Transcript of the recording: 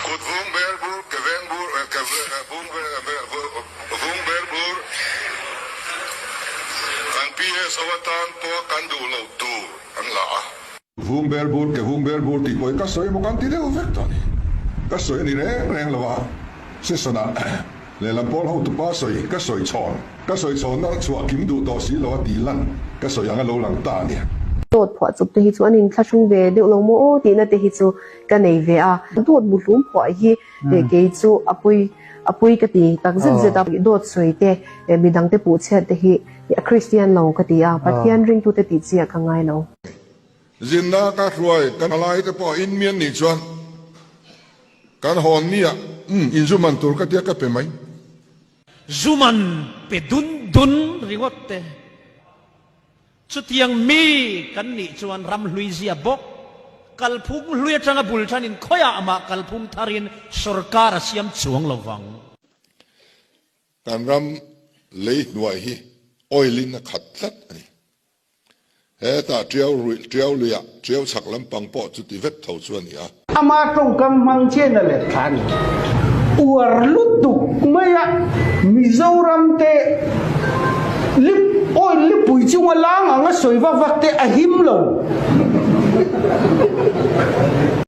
Kut vung ber bur, ke veng bur, ke vung vung ber bur, kan PSO atan pawh kan duh loh tur an la a. Vung ber bur, ke vung ber bur tih pawh hi ka sawi emaw kan ti deuh vek tawh a ni. Ka sawi a ni reng reng lo a, session ah lehlam pawl hotupa sawi ka sawi chhawn, ka sawi chhawnna chhuah kim duh tawh si lo a tih lan ka sawi ang a lo lang ta a ni. Dawt phuah chawp te hi chu an inthlahrung ve deuh lo maw aw tihna te hi chu ka nei ve a. Dawt muhlum phuah hi kei chu a pui a pui ka ti tak zet zet a. Dawt sawi te midang te puh chhiat te hi a Kristian lo ka ti a, Pathian ringtute tih chi ah ka ngai lo. Zinna ka hruai kan alai te pawh in mian nih chuan kan hawn ni ah umm inzu man tur ka tia ka pe mai. Zu man pe dun dun ringawt te. Chutiang mi kan nih chuan ram hlui zia bawk, kalphung hlui atanga bul thanin khawiah mah kalphung tharin sorkar a siam chuang lo vang. Kan ram lei hnuai hi oil in a khat tlat a ni. Hetah tiau ruih tiau luiah tiau chhak lampang pawh chuti vek tho chu a ni a. Ama tawngkam hmang chian a let thla a ni. Uar lutuk maia Mizoram te lip oil lipui chunga lang anga sawi vak vak te a him lo.